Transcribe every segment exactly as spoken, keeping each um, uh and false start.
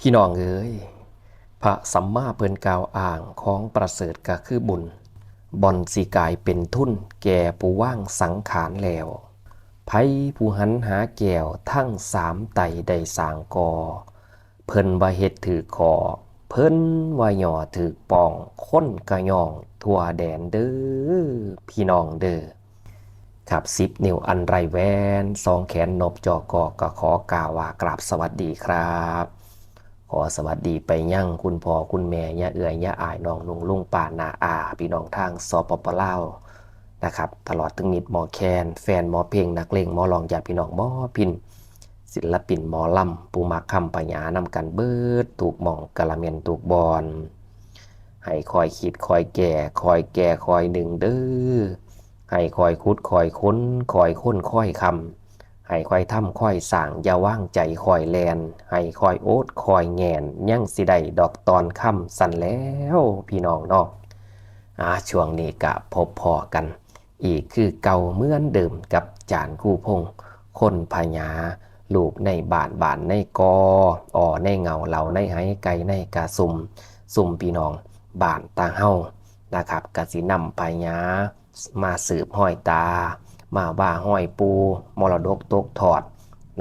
พี่น้องเอ๋ย พระสัมมาเพิ่นกล่าวอ้างของประเสริฐก็คือบุญ บ่อนสิกลายเป็นทุนแก่ผู้วางสังขารแล้ว ไผผู้หันหาแก้วทั้งสามไตรได้สร้างก่อ เพิ่นว่าเฮ็ดถืกข้อ เพิ่นว่าย่อถืกปอง คนก็ย่องทั่วแดนเด้อ พี่น้องเด้อ ครับ สิบ นิ้วอันไร้แหวน สองแขนนบจอกอ ก็ขอกล่าวว่ากราบสวัสดีครับ ขอสวัสดีไปยังคุณพ่อคุณแม่ ย่าเอื้อย ย่าอ้าย น้องนุ่ง ลุงป้า น้าอา พี่น้องทาง สปป ลาว นะครับ ตลอดถึงมิตรหมอแคน แฟนหมอเพลง นักเลง หมอร้อง ญาติพี่น้อง หมอพิณ ศิลปินหมอลำ ผู้มักคำพญานำกันเบิดทุกหม่อง กะละแม่นทุกบ่อน ให้คอยคิดคอยแก้ คอยแก้คอยดึงเด้อ ให้คอยขุดคอยค้น คอยค้นคอยคำ ให้คอยทำคอยสร้าง อย่าวางใจคอยแล่น ให้คอยอดคอยแหงน ยังสิได้ดอกตอนคำ สั่นแล้วพี่น้องเนาะ อ่า ช่วงนี้ก็พบพ้อกันอีกคือเก่าเหมือนเดิมกับจารย์ครูพงษ์ คนพญา ลูกในบ้าน บ้านในกอ อ่อในเหง้า เหล่าในไห ไก่ในกะซุ่ม ซุ่มพี่น้องบ้านตาเฮานะครับ กะสินำพญามาสืบฮอยตา มาว่าฮอยปู่ มรดกตกทอด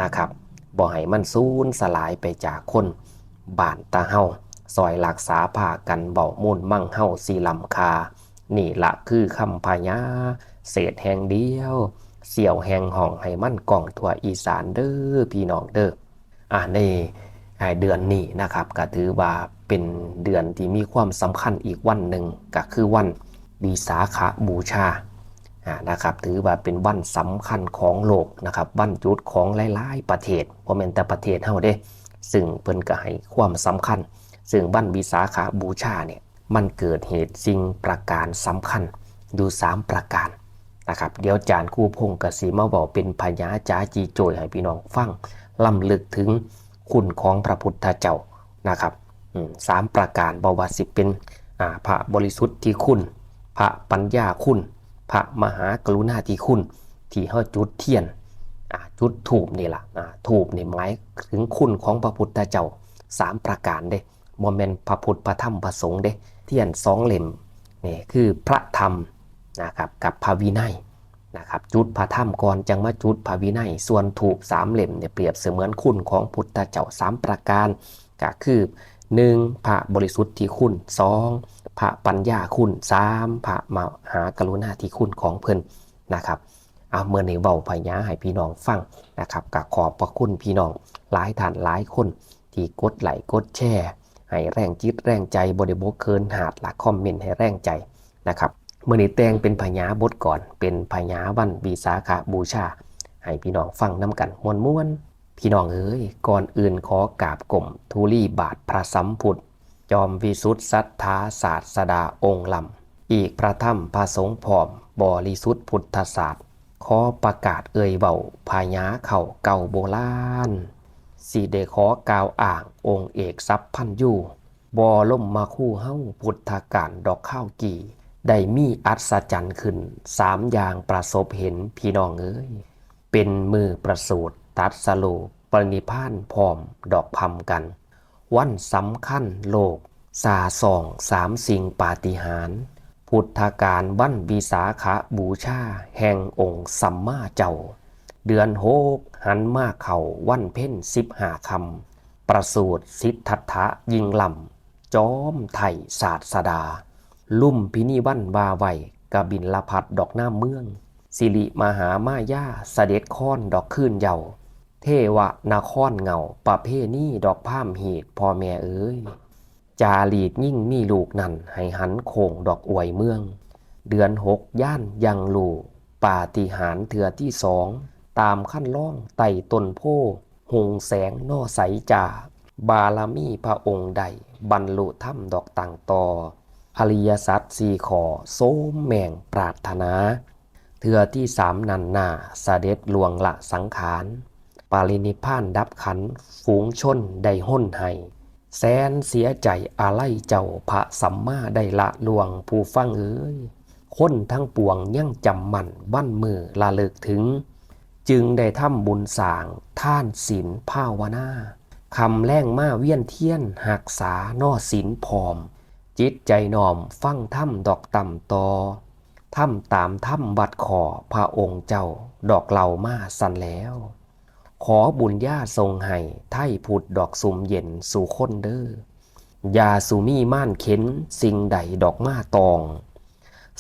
นะครับ บ่ให้มันสูญสลายไปจากคนบ้านตาเฮา ซอยรักษาพากันเว้ามูลมังเฮาสิล้ำค่า นี่ละคือคำพญา เศษแห่งเดียว เสี้ยวแห่งห้องให้มันก้องทั่วอีสานเด้อพี่น้องเด้อ อ่า ใน อ่า เดือนนี้นะครับ ก็ถือว่าเป็นเดือนที่มีความสำคัญอีกวันหนึ่ง ก็คือวันวิสาขบูชา อ่า นะครับ ถือว่าเป็นวันสำคัญของโลกนะครับ วันหยุดของหลายๆประเทศ บ่แม่นแต่ประเทศเฮาเด้ ซึ่งเพิ่นก็ให้ความสำคัญ ซึ่งวันวิสาขบูชาเนี่ย มันเกิดเหตุสิ่งประการสำคัญอยู่สามประการนะครับ เดี๋ยวจารย์ครูพงษ์ก็สิมาเว้าเป็นพญาจ๋าจีโจยให้พี่น้องฟัง รำลึกถึงคุณของพระพุทธเจ้านะครับ อืม สามประการ บ่ว่าสิเป็น อ่า พระบริสุทธิคุณ พระปัญญาคุณ พระมหากรุณาธิคุณ ที่เฮาจุดเทียน อ่า จุดธูปนี่ล่ะ อ่า ธูปนี่หมายถึงคุณของพระพุทธเจ้า สามประการเด้ บ่แม่นพระพุทธ พระธรรม พระสงฆ์เด้ เทียนสองเล่มนี่คือพระธรรมนะครับ กับพระวินัยนะครับ จุดพระธรรมก่อน จั่งมาจุดพระวินัย ส่วนธูปสามเล่มเนี่ยเปรียบเสมือนคุณของพุทธเจ้าสามประการ ก็คือ หนึ่ง พระบริสุทธิคุณ สอง พระปัญญาคุณ สาม พระมหากรุณาธิคุณของเพิ่นนะครับ เอา มื้อนี้เว้าพญาให้พี่น้องฟังนะครับ ก็ขอบพระคุณพี่น้องหลายท่านหลายคนที่กดไลค์กดแชร์ ให้แรงจิตแรงใจ บ่ได้บกเคินหาดละ คอมเมนต์ให้แรงใจนะครับ มื้อนี้แต่งเป็นพญาบทก่อน เป็นพญาวันวิสาขบูชา ให้พี่น้องฟังนำกันม่วนๆ พี่น้องเอ๋ย ก่อนอื่นขอกราบก้มธุลีบาทพระสัมพุทธ จอมวิสุทธิสัตถาศาสดาองค์ล้ำ อีกพระธรรมพระสงฆ์พร้อม บริสุทธิ์พุทธศาสตร์ ขอประกาศเอ่ยเว้าพญาเข้าเก่าโบราณ สิได้ขอกล่าวอ้างองค์เอกสัพพัญญู บรมครูเฮาพุทธกาลดอกข้าวกี่ ได้มีอัศจรรย์ขึ้นสามอย่างประสบเห็นพี่น้องเอ๋ย เป็นมื้อประสูติตรัสรู้ปรินิพพานพร้อมดอกพร้อมกัน วันสำคัญโลก สาส่องสามสิ่งปาฏิหาริย์ พุทธกาลวันวิสาขบูชาแห่งองค์สัมมาเจ้า เดือนหกหันมาเข้าวันเพ็ญสิบห้าค่ำ ประสูติสิทธัตถะยิ่งล้ำ จอมไทยศาสดา ลุมพินีวันว่าไว้ กบิลพัสดุกน้ำเมือง สิริมหามายาเสด็จคอนดอกคืนเยาว์ เทวะนครเหงาประเพณีดอกพราหมณ์ฮีตพ่อแม่เอ๋ย จารีตยิ่งมีลูกนั้นให้หันโค้งดอกอวยเมือง เดือนหกย่านยังลูปาฏิหาริย์เทื่อที่สอง ตามคันลองไต่ต้นโพ หงแสงนอใสจ่า บารมีพระองค์ได้บรรลุธรรมดอกตั้งต่อ อริยสัจสี่ข้อโสมแมงปรารถนา เทื่อที่สามนั้นหน้าเสด็จล่วงละสังขาร ปรินิพพานดับขันธ์ ฝูงชนได้ห้นไห้ แสนเสียใจอาลัยเจ้าพระสัมมาได้ละล่วง ผู้ฟังเอ๋ย คนทั้งปวงยังจำมั่นวันมื้อระลึกถึง จึงได้ทำบุญสร้างทานศีลภาวนา ค่ำแลงมาเวียนเทียน รักษาน้อศีลพร้อม จิตใจน้อมฟังธรรมดอกต่ำต่อ ทำตามธรรมวัดข้อ พระองค์เจ้าดอกเล่ามาสั่นแล้ว ขอบุญญาส่งให้ไทยพุทธดอกสุมเย็นสู่คนเด้อ อย่าสุมีม่านเข็ญสิ่งใดดอกมาตอง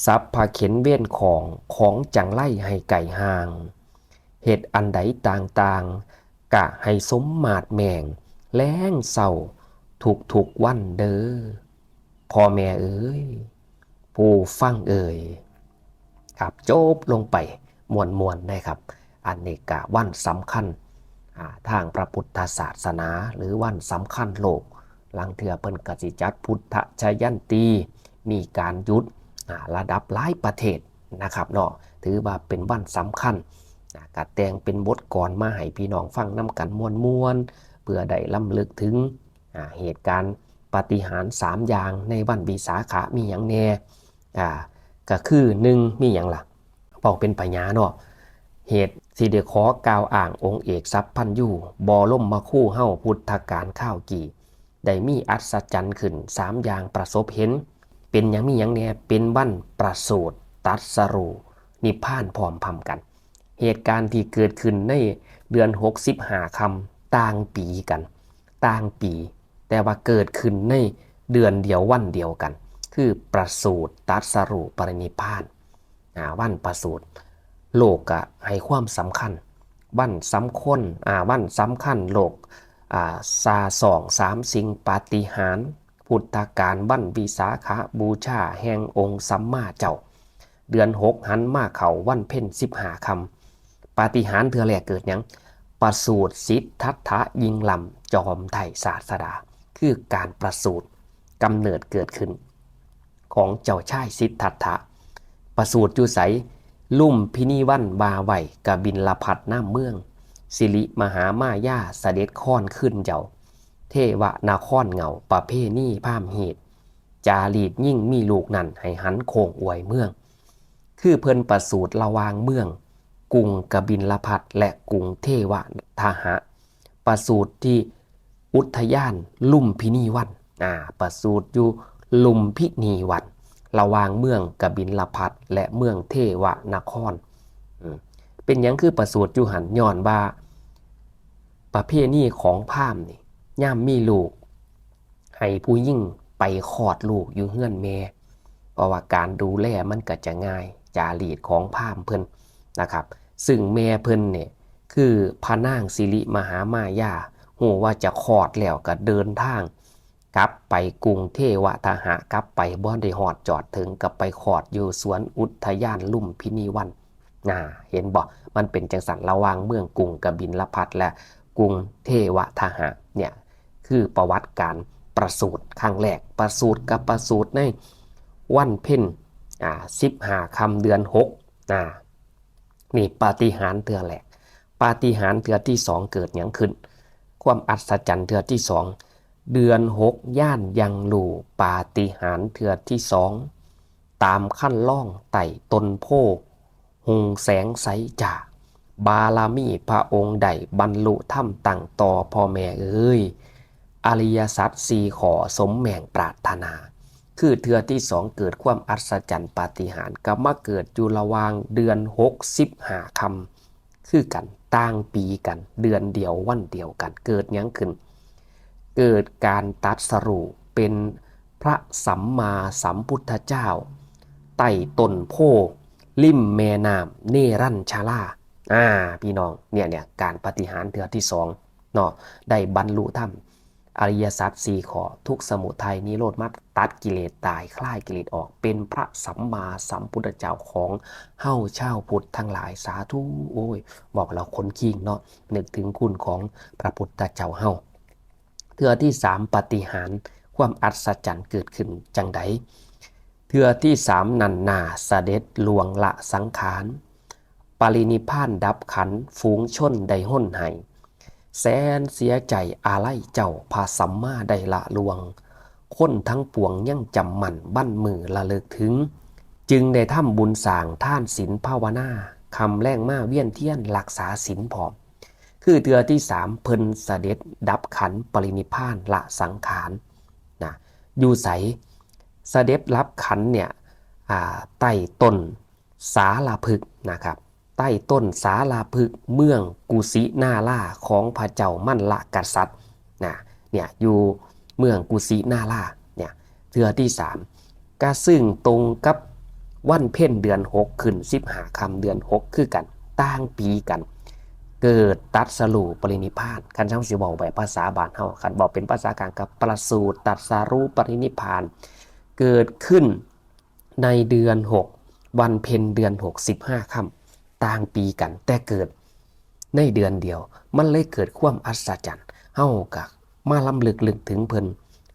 สัพพะเข็ญเวรของ ของจังไรให้ไกลห่าง เหตุอันใดต่างๆ กะให้สมมาดแมง แลงเศร้าทุกๆวันเด้อ พ่อแม่เอ๋ย ผู้ฟังเอ๋ย ครับ จบลงไปม่วนๆนะครับ อันนี้กะวันสำคัญ อ่า ทางพระพุทธศาสนา หรือวันสำคัญโลก ลางเทื่อเพิ่นกะสิจัดพุทธจยันตี มีการหยุด อ่า ระดับหลายประเทศนะครับเนาะ ถือว่าเป็นวันสำคัญ อ่า กะแต่งเป็นบทกลอนมาให้พี่น้องฟังนำกันม่วนๆ เพื่อได้รำลึกถึง อ่า เหตุการณ์ปาฏิหาริย์สามอย่างในวันวิสาขะมีหยังแน่ อ่า ก็คือหนึ่ง มีหยังล่ะ เว้าเป็นพญาเนาะ เหตุสิได้ขอกล่าวอ้างองค์เอกสัพพัญญู บรมครูเฮาพุทธกาลคาวกี้ ได้มีอัศจรรย์ขึ้นสามอย่างประสบเห็น เป็นหยังมีหยังแน่ เป็นวันประสูติตรัสรู้นิพพานพร้อมพร้อมกัน เหตุการณ์ที่เกิดขึ้นในเดือนหก สิบห้าค่ำต่างปีกัน ต่างปี แต่ว่าเกิดขึ้นในเดือนเดียววันเดียวกัน คือประสูติตรัสรู้ปรินิพพาน อ่า วันประสูติ โลกกะให้ความสำคัญ วันสำคัญ อ่า วันสำคัญโลก อ่า ซาสองสามสิ่งปาฏิหาริย์พุทธกาล วันวิสาขบูชาแห่งองค์สัมมาเจ้า เดือนหกหันมาเข้าวันเพ็ญสิบห้าค่ำ ปาฏิหาริย์เทื่อแรกเกิดหยัง ประสูติสิทธัตถะยิ่งล้ำจอมไทยศาสดา คือการประสูติกำเนิดเกิดขึ้น ของเจ้าชายสิทธัตถะ ประสูติอยู่ไส ลุมพินีวันวาไว้กบิลพัสนำเมือง สิริมหามายาเสด็จคอนขึ้นเจ้า เทวนครเหงาประเพณีพราหมณ์ฮีต จารีตยิ่งมีลูกนั้นให้หันโค้งอวยเมือง คือเพิ่นประสูติระหว่างเมืองกรุงกบิลพัสและกรุงเทวทหะ ประสูติที่อุทยานลุมพินีวัน อ่า ประสูติอยู่ลุมพินีวัน ระหว่างเมืองกบิลพัสและเมืองเทวนคร อืม เป็นหยังคือประสูติอยู่หั่น ย้อนว่าประเพณีของพราหมณ์นี่ ยามมีลูก ให้ผู้หญิงไปคลอดลูกอยู่เฮือนแม่ เพราะว่าการดูแลมันก็จะง่าย จารีตของพราหมณ์เพิ่นนะครับ ซึ่งแม่เพิ่นเนี่ยคือพระนางสิริมหามายา ฮู้ว่าจะคลอดแล้วก็เดินทางกลับไปกรุงเทวทหะ กลับไปบ่ได้ฮอดจอดถึง ก็ไปคลอดอยู่สวนอุทยานลุมพินีวัน น่า เห็นบ่ มันเป็นจังซั่น ระหว่างเมืองกรุงกบิลพัสและกรุงเทวทหะเนี่ย คือประวัติการประสูติครั้งแรก ประสูติกับประสูติในวันเพ็ญ อ่า สิบห้าค่ำเดือนหก อ่า นี่ปาฏิหาริย์เทื่อแรก ปาฏิหาริย์เทื่อที่สองเกิดหยังขึ้น ความอัศจรรย์เทื่อที่สอง เดือนหกย่านยังรู้ปาฏิหาริย์เทื่อที่สอง ตามคันลองไต่ต้นโพ หุงแสงใสจ้า บารมีพระองค์ได้บรรลุธรรมตั้งต่อ พ่อแม่เอ๋ย อริยสัจสี่ข้อสมแม่งปรารถนา คือเทื่อที่สองเกิดความอัศจรรย์ปาฏิหาริย์ ก็มาเกิดอยู่ระหว่างเดือนหก สิบห้าค่ำ คือกัน ต่างปีกัน เดือนเดียววันเดียวกัน เกิดหยังขึ้น เกิดการตรัสรู้เป็นพระสัมมาสัมพุทธเจ้า ใต้ต้นโพธิ์ริมแม่น้ำเนรัญชรา อ่า พี่น้อง เนี่ย เนี่ย การปาฏิหาริย์เทื่อที่สองเนาะ ได้บรรลุธรรม อริยสัจสี่ข้อ ทุกข์สมุทัยนิโรธมรรค ตัดกิเลสตาย คลายกิเลสออก เป็นพระสัมมาสัมพุทธเจ้าของเฮาชาวพุทธทั้งหลาย สาธุ โอ้ย บอกแล้วขนคิงเนาะ นึกถึงคุณของพระพุทธเจ้าเฮา เทื่อที่สามปาฏิหาริย์ ความอัศจรรย์เกิดขึ้นจังใด เทื่อที่สามนั้นนาเสด็จล่วงละสังขาร ปรินิพพานดับขันธ์ ฝูงชนได้ฮ่นไห้ แสนเสียใจอาลัยเจ้าพระสัมมาได้ละล่วง คนทั้งปวงยังจำมั่นบั้นมือระลึกถึง จึงได้ทำบุญสร้างทานศีลภาวนา ค่ำแลงมาเวียนเทียนรักษาศีลพร้อม คื คือเทื่อที่สามเพิ่นเสด็จดับขันปรินิพพานละสังขารนะ อยู่ไส เสด็จดับขันเนี่ย อ่า ใต้ต้นสาลาพฤกษ์นะครับ ใต้ต้นสาลาพฤกษ์เมืองกุสินาราของพระเจ้ามัลลกษัตริย์นะ เนี่ย อยู่เมืองกุสินาราเนี่ย เทื่อที่สาม กะซึ่งตรงกับวันเพ็ญเดือนหกขึ้นสิบห้าค่ำเดือนหกคือกัน ต่างปีกัน เกิดตรัสรู้ปรินิพพาน คันเฮาสิเว้าแบบภาษาบ้านเฮา คันเว้าเป็นภาษากลางก็ประสูติตรัสรู้ปรินิพพาน เกิดขึ้นในเดือนหก วันเพ็ญเดือนหก สิบห้าค่ำ ต่างปีกัน แต่เกิดในเดือนเดียว มันเลยเกิดความอัศจรรย์ เฮากะมาลำลึกนึกถึงเพิ่น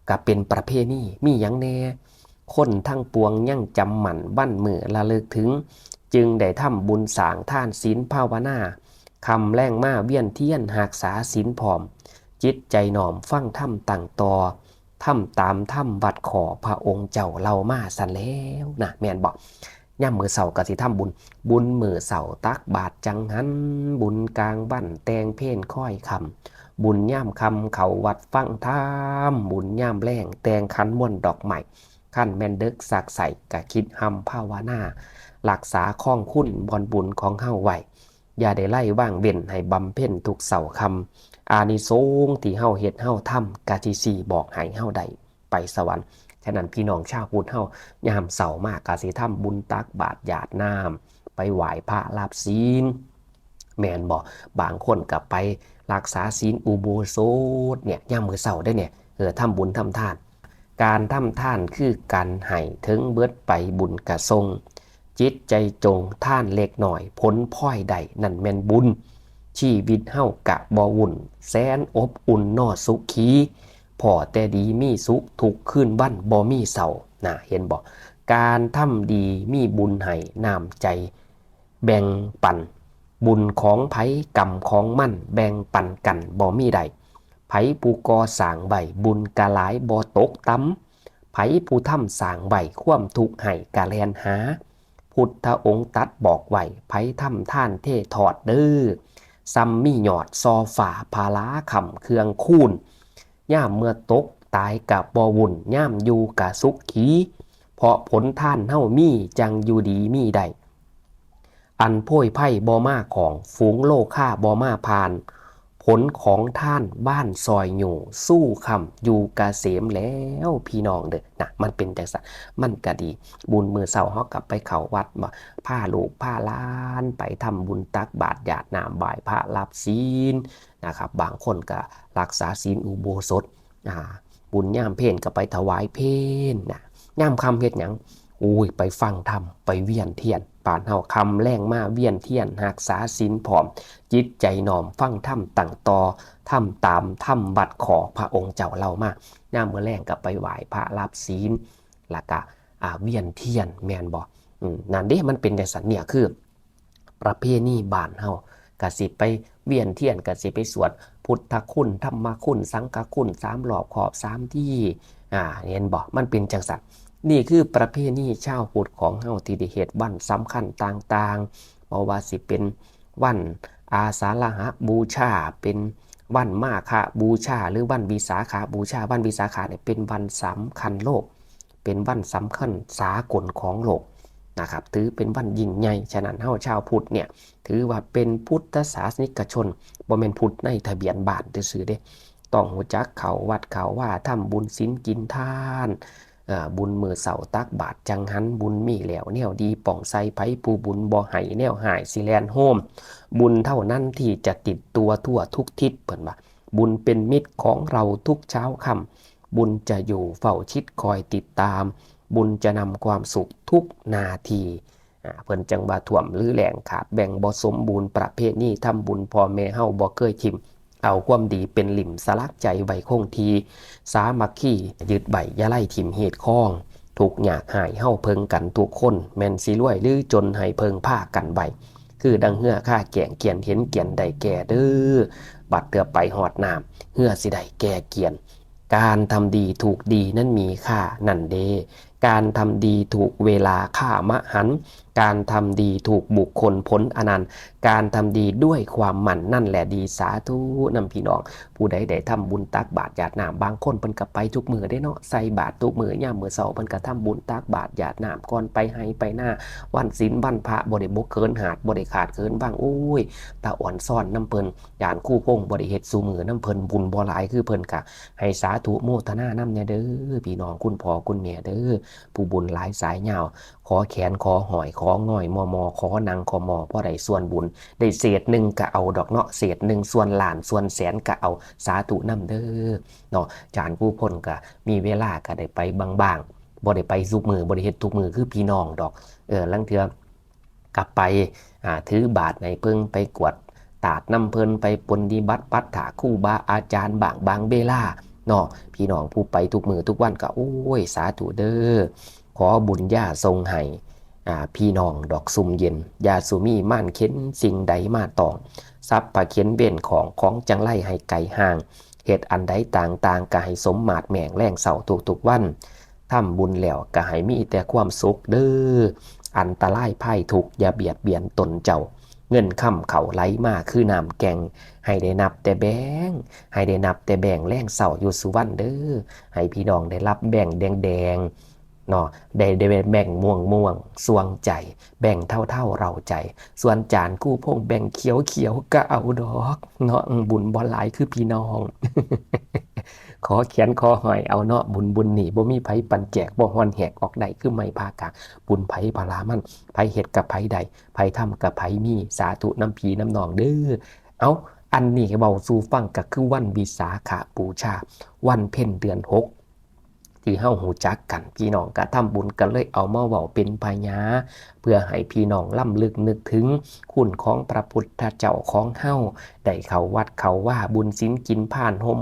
กะเป็นประเพณี มีหยังแหน่ คนทั้งปวงยังจำมั่นวันมื้อระลึกถึง จึงได้ทำบุญสร้างทานศีลภาวนา ค่ำแลงมาเวียนเทียนรักษาศีลพร้อม จิตใจน้อมฟังธรรมตั้งต่อ ทำตามธรรมวัดข้อพระองค์เจ้าเล่ามาซั่นแล้วนะ แม่นบ่ ยามมื้อเช้าก็สิทำบุญ บุญมื้อเช้าตักบาตรจังหัน บุญกลางวันแต่งเพลคอยค่ำ บุญยามค่ำเข้าวัดฟังธรรม บุญยามแลงแต่งขันมนต์ดอกไม้ คันแม่นเดิกซักไซ้ก็คิดร่ำภาวนา รักษาครองคุณบ่อนบุญของเฮาไว้ อย่าได้ไล่ว่างเว้น ให้บำเพ็ญทุกเช้าค่ำ อานิสงส์ที่เฮาเฮ็ดเฮาทำ กะสิชี้บอกให้เฮาได้ไปสวรรค์ ฉะนั้นพี่น้องชาวพุทธเฮา ยามเช้ามากะสิทำบุญตักบาตรหยาดน้ำ ไปไหว้พระรับศีล แม่นบ่ บางคนก็ไปรักษาศีลอุโบสถเนี่ย ยามมื้อเช้าเด้เนี่ย เออ ทำบุญทำทาน การทำทานคือการให้เถิงเบิดไปบุญกะส่ง จิตใจจงทานเล็กน้อย ผลพลอยได้นั่นแม่นบุญ ชีวิตเฮากะบ่วุ่น แสนอบอุ่นนอสุขี พ้อแต่ดีมีสุขทุกคืนวันบ่มีเศร้า นะ เห็นบ่ การทำดีมีบุญให้น้ำใจแบ่งปัน บุญของไผกรรมของมันแบ่งปันกันบ่มีได้ ไผผู้ก่อสร้างไว้บุญกะหลายบ่ตกต่ำ ไผผู้ทำสร้างไว้ความทุกข์ให้กะแล่นหา พุทธองค์ตรัสบอกไว้ ไผทำทานเททอดเด้อ ส่ำมียอดซอฟ้าผาลาค้ำเครื่องคูณ ยามเมื่อตกตายกะบ่วุ่น ยามอยู่กะสุขี เพราะผลทานเฮามีจั่งอยู่ดีมีได้ อันโพยไพบ่มาของ ฝูงโลคาบ่มาผ่าน ผลของทานบ้านซอยอยู่ สู้ค้ำอยู่กะเสมแล้วพี่น้องเด้อนะ มันเป็นจั่งซั้น มันกะดี บุญมื้อเช้าเฮากะไปเข้าวัดบ่ พาลูกพาหลานไปทำบุญตักบาตรหยาดน้ำไหว้พระรับศีลนะครับ บางคนกะรักษาศีลอุโบสถ อ่า บุญยามเพลกะไปถวายเพลนะ ยามค่ำเฮ็ดหยัง โอ้ย ไปฟังธรรม ไปเวียนเทียน บ้านเฮาค่ำแลงมาเวียนเทียน รักษาศีลพร้อม จิตใจน้อมฟังธรรมตั้งต่อ ทำตามธรรมวัดข้อพระองค์เจ้าเล่ามา ยามมื้อแลงกะไปไหว้พระรับศีล แล้วกะ อ่า เวียนเทียน แม่นบ่ อืม นั่นเด้ มันเป็นจั่งซั้น เนี่ยคือ ประเพณีบ้านเฮากะสิไปเวียนเทียน กะสิไปสวดพุทธคุณ ธรรมคุณ สังฆคุณ สามรอบครอบสามที อ่า เห็นบ่ มันเป็นจั่งซั้น นี่คือประเพณีชาวพุทธของเฮาที่ได้เฮ็ดวันสำคัญต่างๆ บ่ว่าสิเป็นวันอาสาฬหบูชา เป็นวันมาฆบูชา หรือวันวิสาขบูชา วันวิสาขะเนี่ยเป็นวันสำคัญโลก เป็นวันสำคัญสากลของโลกนะครับ ถือเป็นวันยิ่งใหญ่ ฉะนั้นเฮาชาวพุทธเนี่ย ถือว่าเป็นพุทธศาสนิกชน บ่แม่นพุทธในทะเบียนบ้านซื่อๆเด้ ต้องรู้จักเข้าวัดเข้าวา ทำบุญศีลกินทาน เอ่อ บุญมื้อเช้าตักบาตรจังหัน บุญมีแล้วแนวดีป้องใส่ ไผผู้บุญบ่ให้แนวฮ้ายสิแล่นโฮม บุญเท่านั้นที่จะติดตัวทั่วทุกทิศ เพิ่นว่า บุญเป็นมิตรของเราทุกเช้าค่ำ บุญจะอยู่เฝ้าชิดคอยติดตาม บุญจะนำความสุขทุกนาที อ่า เพิ่นจั่งว่าท่วมหรือแล้งขาดแบ่งบ่สมบูรณ์ ประเพณีทำบุญพ่อแม่เฮาบ่เคยถิ่ม เอาความดีเป็นหลิ้มสลักใจไว้คงที่ สามัคคียึดไว้อย่าไล่ถิ่มฮีดคอง ทุกข์ยากฮ้ายเฮาเพิ่งกันทุกคน แม่นสิรวยหรือจนให้เพิ่งพากันไว้ คือดังเฮือคาแก้งเกียนเห็นเกียนได้แก่เด้อ บัดเทื่อไปฮอดน้ำ เฮือสิได้แก่เกียน การทำดีถูกดีนั้นมีค่านั่นเด้ การทำดีถูกเวลาค่ามหันต์ การทำดีถูกบุคคลผลอนันต์ การทำดีด้วยความหมั่นนั่นแหละดี สาธุนำพี่น้อง ผู้ใดได้ทำบุญตักบาตรหยาดน้ำ บางคนเพิ่นก็ไปทุกมื้อเด้เนาะ ใส่บาตรทุกมื้อยามมื้อเช้า เพิ่นก็ทำบุญตักบาตรหยาดน้ำก่อนไปไฮ่ไปนา วันศีลวันพระ บ่ได้บ่เขินหาด บ่ได้ขาดเขินบ้าง โอ้ย ตาอ่อนซ้อนนำเพิ่น อาจารย์ครูพงษ์บ่ได้เฮ็ดซุมื้อนำเพิ่น บุญบ่หลายคือเพิ่น ก็ให้สาธุโมทนานำแหน่เด้อ พี่น้องคุณพ่อคุณแม่เด้อ ผู้บุญหลายสายยาว ขอแขนขอห้อย ของ้อยมอมอ ขอนังขอมอ พอได้ส่วนบุญ ได้เศษหนึ่งก็เอาดอกเนาะ เศษหนึ่งส่วนล้านส่วนแสนก็เอา สาธุนำเด้อเนาะ อาจารย์ครูพงษ์ก็มีเวลาก็ได้ไปบ้างๆ บ่ได้ไปทุกมื้อ บ่ได้เฮ็ดทุกมื้อคือพี่น้องดอก เออ ลางเทื่อ ก็ไป อ่า ถือบาตรให้เพิ่น ไปกวดตาดนำเพิ่น ไปปฏิบัติปัฏฐาครูบาอาจารย์บ้าง บางเวลาเนาะ พี่น้องผู้ไปทุกมื้อทุกวันก็ โอ้ย สาธุเด้อ ขอบุญญาส่งให้ อ่า พี่น้องดอกซุ่มเย็น อย่าสุมีมารเข็ญสิ่งใดมาต้อง สัพพะเข็ญเวรของ ของจังไรให้ไกลห่าง เฮ็ดอันใดต่างๆ ก็ให้สมมาตรแม่งแลงเช้าทุกๆวัน ทำบุญแล้วก็ให้มีแต่ความสุขเด้อ อันตรายภัยทุกข์อย่าเบียดเบียนตนเจ้า เงินคำเข้าไหลมาคือน้ำแก่ง ให้ได้นับแต่แบงค์ ให้ได้นับแต่แบงค์แลงเช้าอยู่ซุวันเด้อ ให้พี่น้องได้รับแบงค์แดงๆ เนาะ ได้ ได้แบงค์ม่วงๆ ส่วงใจ แบงค์เทาๆ เร้าใจ ส่วนอาจารย์ครูพงษ์แบงค์เขียวๆ ก็เอาดอกเนาะ บุญบ่หลายคือพี่น้อง ขอแขนขอห้อยเอาเนาะ บุญบุญนี่บ่มีไผปันแจก บ่ฮ้อนแหกออกได้คือไม้ผ่ากลาง บุญไผผลามัน ไผเฮ็ดกับไผได้ ไผทำกับไผมี สาธุนำพี่นำน้องเด้อ เอ้า อันนี้เว้าสู่ฟังก็คือวันวิสาขบูชา วันเพ็ญเดือนหก ที่เฮาฮู้จักกัน พี่น้องก็ทำบุญกันเลยเอามาเว้าเป็นพญา เพื่อให้พี่น้องรำลึกนึกถึงคุณของพระพุทธเจ้าของเฮา ได้เข้าวัดเข้าวา บุญศีลกินพานห่ม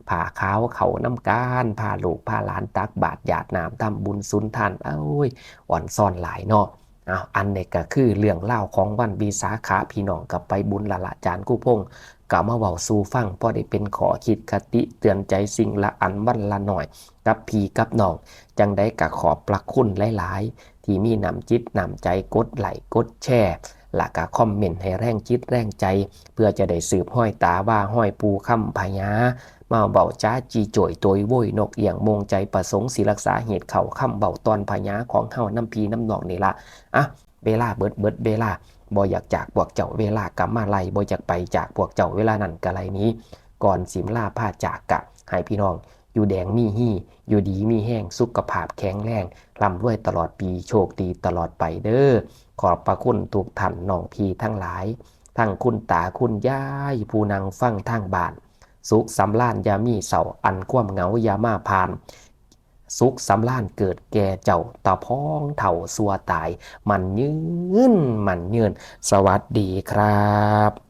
ผ้าขาวเข้านำกัน พาลูกพาหลานตักบาตรหยาดน้ำทำบุญสุนทาน โอ้ย อ่อนซ้อนหลายเนาะ อ้าว อันนี้ก็คือเรื่องราวของวันวิสาขะ พี่น้องก็ไปบุญละละ อาจารย์ครูพงษ์ก็มาเว้าสู่ฟัง พอได้เป็นข้อคิดคติเตือนใจสิ่งละอันวันละหน่อย กับพี่กับน้อง จังใดก็ขอบพระคุณหลายๆ ที่มีน้ำจิตน้ำใจกดไลค์กดแชร์ และก็คอมเมนต์ให้แรงจิตแรงใจ เพื่อจะได้สืบฮอยตาว่าฮอยปู่คำพญา มาเว้าจ้าจีโจยโตยโวยนกเอี้ยงโมงใจประสงค์สิรักษาเหตุเข้าคำเว้าตอนพญาของเฮานำพี่นำน้องนี่ละ อ่ะ เวลาเบิดเบิดเวลา บ่อยากจากพวกเจ้า เวลากะมาไล่ บ่อยากไปจากพวกเจ้า เวลานั้นกะไล่หนี ก่อนสิลาพาจากกะให้พี่น้องอยู่แดงมีฮี่ อยู่ดีมีแฮง สุขภาพแข็งแรง ร่ำรวยตลอดปี โชคดีตลอดไปเด้อ ขอบพระคุณทุกท่านน้องพี่ทั้งหลาย ทั้งคุณตาคุณยาย ผู้นั่งฟังทางบ้าน สุขสำราญอย่ามีเศร้า อันความเหงาอย่ามาผ่าน สุขสำราญเกิดแก่เจ้า ตะพองเฒ่าสัวตาย มั่นยืน มั่นยืน สวัสดีครับ